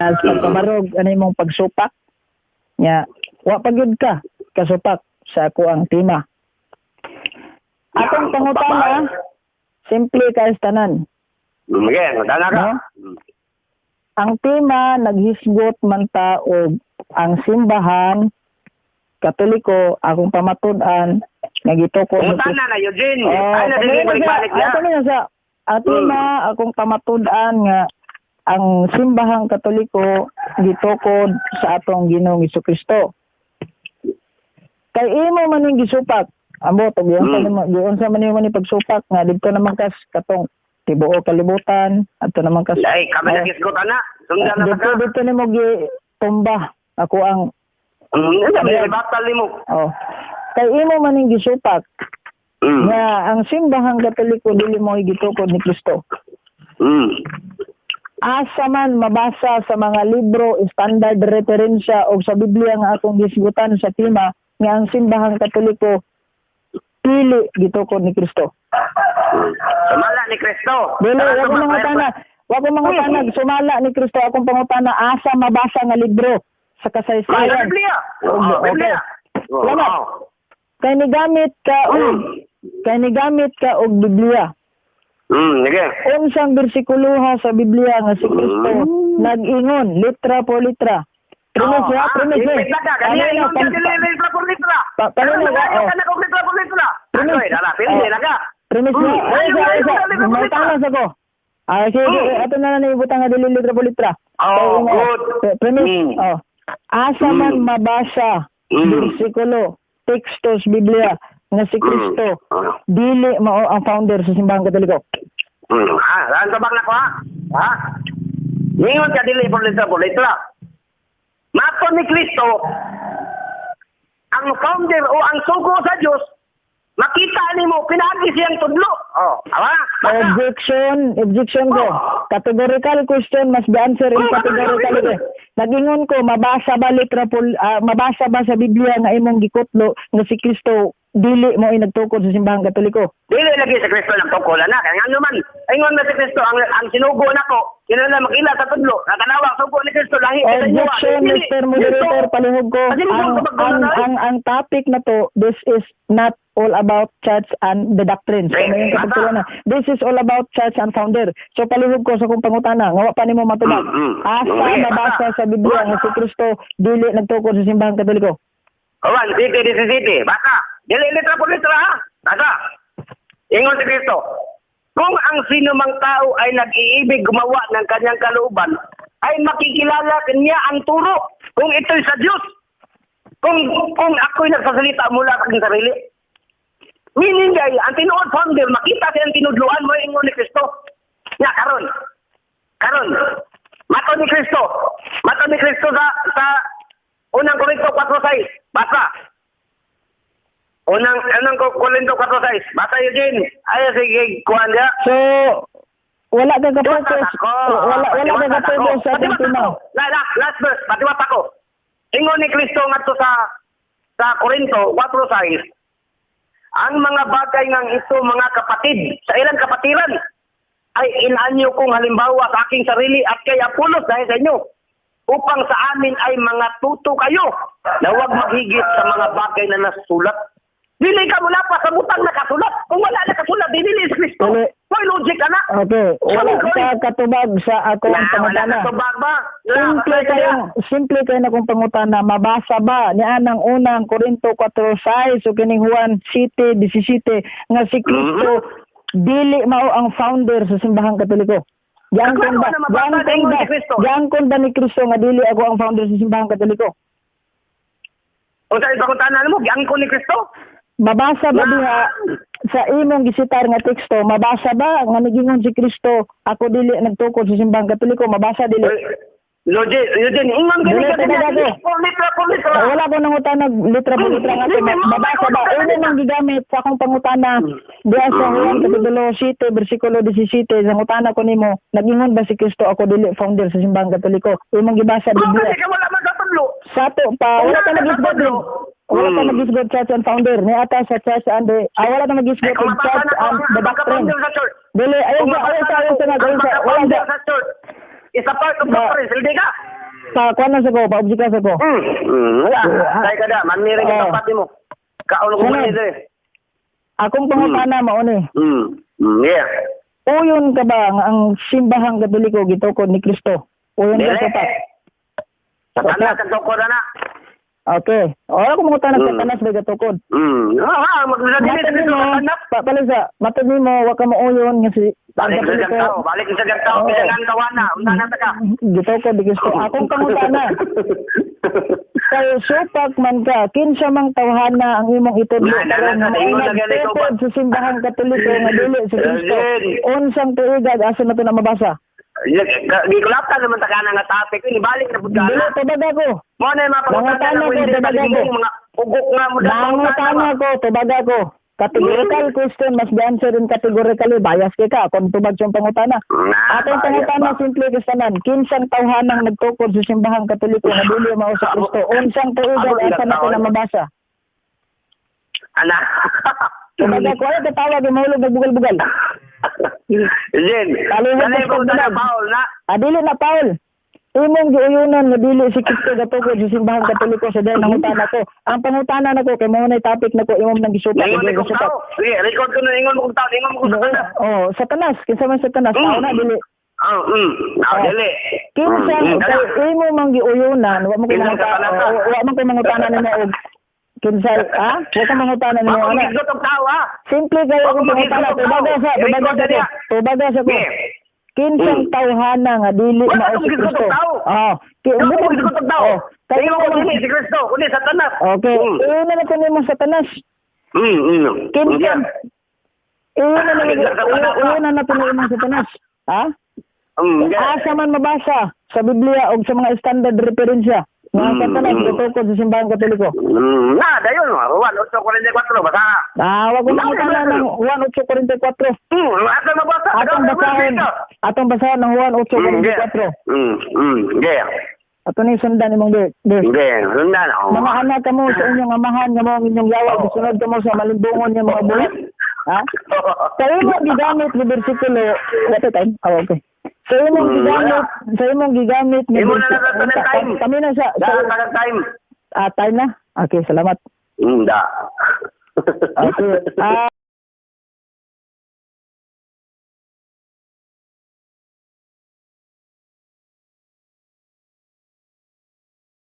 As pagkabarog ano imong pagsupak nya, wa pa gyud ka kasupak sa ako ang tema. Atong pangutana, simple kay tanan. Sige, dana ka. No? Ang tema, naghisgot man ta og ang Simbahan Katoliko, akong pamatud-an nga gituko ni Pangutana na, Eugene. Oh, Ay, na kami dili na sa, balik-balik ay, na. kami na sa ang tema, akong pamatud-an nga ang Simbahang Katoliko gitukod sa atong Ginoong Kristo. Kay imo man ning gisupak. Ambot og giunsa nimo, giunsa man nimo ni pagsupak nga didto naman kas katong tibuok kalibutan, adto naman kas Ay, kami Oh. nagisgot ana. Sundan na didto ka. Didto nimo gitumba ako ang Ano batal nimo? Oh. Kay imo man ning gisupak nga ang Simbahang Katoliko dili mo gitukod ni Kristo. Asa man mabasa sa mga libro, standard referensya o sa Biblia nga akong gisgutan sa tema nga ang Simbahang Katoliko dili gitukod ni Kristo? Sumala ni Kristo. Dili, Tara, wa ko mangutana. Wa ko mangutana sumala ni Kristo. Akong pangutana, asa mabasa nga libro sa Sa kasaysayan? Biblia. Oh, Oh, okay. Biblia. Oh, Salamat. oh. Kay nigamit ka og Biblia. Sige. Unsang bersikuloha sa Biblia nga si Kristo nag-ingon litra por litra? Premise Oh, ha, premise. ipit na ka. Kanina Kanina, ingon ka dili litra por litra. Kanina, Kanina, oh. ka na kung litra por litra. Premise. Ano eh, dala, pildi Oh. na ka. Premise na. Ay, Ayun, sa, ayun, ay, sa. ayun, litra por litra. Mangutana ko. Ah, sige, ato na lang ibutang nga dili litra por litra. Oh, Kay ingon, good. Premise. Oh. Asa man mabasa bersikulo, teksto sa Biblia nga si Kristo dili mao ang founder sa Simbahang Katoliko? Ah, ang tabak na ko ha. Ha? Ningon ka dili por litra por litra. Mato ni Kristo, ang founder o ang sugo sa Diyos, makita nimo pinaagi siyang tudlo. Oh, awa. Basta. Objection, objection ko. Oh. Categorical question must be answered in Oh, categorical oh, way. Nagingon ko, mabasa ba litra pol, mabasa ba sa Biblia nga imong gikutlo nga si Kristo dili mo ay nagtukod sa Simbahang Katoliko? Dili lagi sa Kristo lang tukol na. Kaya nga naman, ingon na si Kristo, ang sinugo nako, kinahanglan makila sa tudlo. Natanawa ang sugo ni Kristo lahi sa inyo. Objection, Mr. Moderator, palihog ko. Kasi mo Ang, ko magdulo ang, na, eh. ang topic na to, this is not all about church and the doctrines. So, Eh, may basta. kapagtulan na. This is all about church and founder. So, palihog ko sa kong pangutana, nga wa pa nimo matubag. Asa Okay, mabasa basta. sa Biblia nga si Kristo dili nagtukod sa Simbahang Katoliko? Juan, 7:17. Basta. Dili litra por litra ha. Basta. Ingon si Kristo, kung ang sino mang tao ay nag-iibig gumawa ng kanyang kalooban, ay makikilala niya ang turo kung ito'y sa Diyos. Kung ako'y nagsasalita mula sa aking sarili. Meaning ay, ang tinuod founder, makita siyang tinudluan mo, ingon ni Kristo. Nga, karon. Karon. Mato ni Kristo. Mato ni Kristo sa Unang Korinto 4:6. Basa. Unang Korinto 4:6. Basa, Eugene. Ay, sige, kuhan niya. So, wala ka ka-focus. Ako. Wala wala ka ka-focus sa atong tema. La, la, last verse, patiwat ako. Ingon ni Kristo ngadto sa Korinto 4:6. Ang mga bagay ngang ito, mga kapatid, sa ilang kapatiran, ay inanyo kong halimbawa sa aking sarili at kay Apolos dahil sa inyo, upang sa amin ay mga tuto kayo na huwag maghigit sa mga bagay na nasulat. Dili ka mula pa sa butang nakasulat. Kung wala nakasulat, dili si Kristo. Dili. May logic ka na. Okay, wala ka katubag sa akong Na, wala pangutana. katubag ba? Na, Simple basta kayo, simple kayo na kung pangutana, mabasa ba ni anang Unang Korinto 4:6 o kining Juan 7:17 nga si Kristo dili mao ang founder sa Simbahang Katoliko? Giangkon ba, Klaro na mabasa giangkon na ingon ba, si Kristo. giangkon ba ni Kristo nga dili ako ang founder sa Simbahang Katoliko? Kung sa pangutana mo, giangkon ni Kristo? Mabasa ba Na- diha sa imong gisitar nga teksto, mabasa ba nga nigingon si Kristo, ako dili nagtukod sa Simbahang Katoliko? Mabasa dili? Logic, Eugene, ingon gani Dili, ka talaga niya. ko. Por litra, por litra. Ah, wala ko nangutana litra po litra nga to. Mabasa ba? Una nang gigamit sa akong pangutana diha sa Juan Kapitulo 7 bersikulo 17, sa ngutana ko nimo, nagingon ba si Kristo ako dili founder sa Simbahang Katoliko? Imong gibasa Kung Biblia. kasi ka wala man sa tudlo. Sa ato pa wala ka nagisgot. Wala ka nagisgot church and founder. Ni ata sa church and the, wala ka Eh, nagisgot kung og mabasa church na ko and ang the doctrine. pagka-founder sa church. Dili, ayaw Kung sa ayaw mabasa sa ayaw sa na ayaw ko sa ang wala sa pagka-founder sa church is a part of Ba- doctrine. Hindi ka. Pa kuan na sa ko, pa-object sa ko. Wala. Ah. Kay kada, manira ka tapat nimo. Kaon ko Sunod. man dire. Akong pangutana mao ni. Yeah. Uyon ka ba nga ang simbahang Katoliko gitukod ni Kristo? Uyon ka Dili. sa? Satanas ang tukod na. Okay. O ako mangutana, Satanas ba gatukod? Ah, magdala dili Matod sa nimo, Satanas. pa palisa, matod nimo wa ka mauyon nga si ang Balik sa Katoliko tao, balik sa tao, Oo. kaya ang tawana, unta na ta ka. Gitukod ni Kristo. Akong pangutana, kay supak man ka, kinsa mang tawhana ang imong itudlo Na, na, karon na, nga na, ingon maunang na gani ko ba? tukod sa simbahang Katoliko nga dili si Kristo? Jen. Unsang tuigag, asa na to na mabasa? Gikulaptan naman ta kana nga topic, ini balik na pud Dili, kana. tubag ako. Mo na yung mga pangutana Nangutana na ko, hindi tubaga ko. mga ugok nga mo Nangutana ko, tubag ako. Categorical question must be answered in categorically. Bias kay ka kung tubag siyang pangutana. Atong pangutana simple kastanan. Kinsang tawhanang nagtukod sa simbahang Katoliko nga dili mao sa Kristo? Unsang tuigag, Ako asa na to na mabasa? Ana. Tubag ako, ay katawag mahulog nagbugal-bugal. Jen, Palihog kanay sa pangutana pagbulag. Paul na. Ah, dili na Paul. Imong giuyunan nga dili si Kristo gatukod sa simbahang Katoliko sa dahil nangutana ko. Ang pangutana nako kay mao nay topic nako, imong nang gisupat. Ingon Imong ni kong gisupat. tao. Sige, record ko na ingon mo kong tao, ingon mo kong Satanas. Oh, Satanas, kinsa man Satanas? Tao na dili? Oh, Oh. dili. Kinsa Dali. kay imo mang giuyunan, wa man ko Kinsa mangutana, Satanas ka? wa man ko mangutana nimo og kinsa, ha? Wa ka mangutana nimo Wa ko ana. magisgot og tao ha. Simple kayo Wa ko akong pangutana, magisgot og tubaga tao. sa, tubaga I-record sa ko. na niya. Tubaga sa ko. Sige. Kinsang tawhana nga dili Wala mao akong si gisgot Kristo? og tao. Oh, Wala ko magisgot og tao. Oh, kay Ingon ko imo dili si Kristo, kundi Satanas. Okay, iyon na lang nimo Satanas. Kinsa iyon na lang Kinsa Satanas ka? iyon na nato nimo Satanas. Ha? Yeah. Asa man mabasa sa Biblia o sa mga standard referensya nga ang Satanas gitukod sa simbahang Katoliko? Na, dayon, Juan 8:44, basa ka. Ah, wa ko Wala, mangutana wala. ng Juan 8:44. Asa mabasa? Atong basahon ng Juan 8:44. Yeah. Ato ni sundan imong verse. Yeah, sundan. Oh. Mga anak kamo sa inyong amahan nga mao ang inyong yawa, gisunod kamo sa malimbungon nga mga buhat. Ha? Sa imong gigamit ni bersikulo, what the time? Oh, okay. Sa imong gigamit, sa imong gigamit ni Imo na lang sa time. Kami na sa Da, time. Ah, time na. Okay, salamat. Da. Okay. Ah,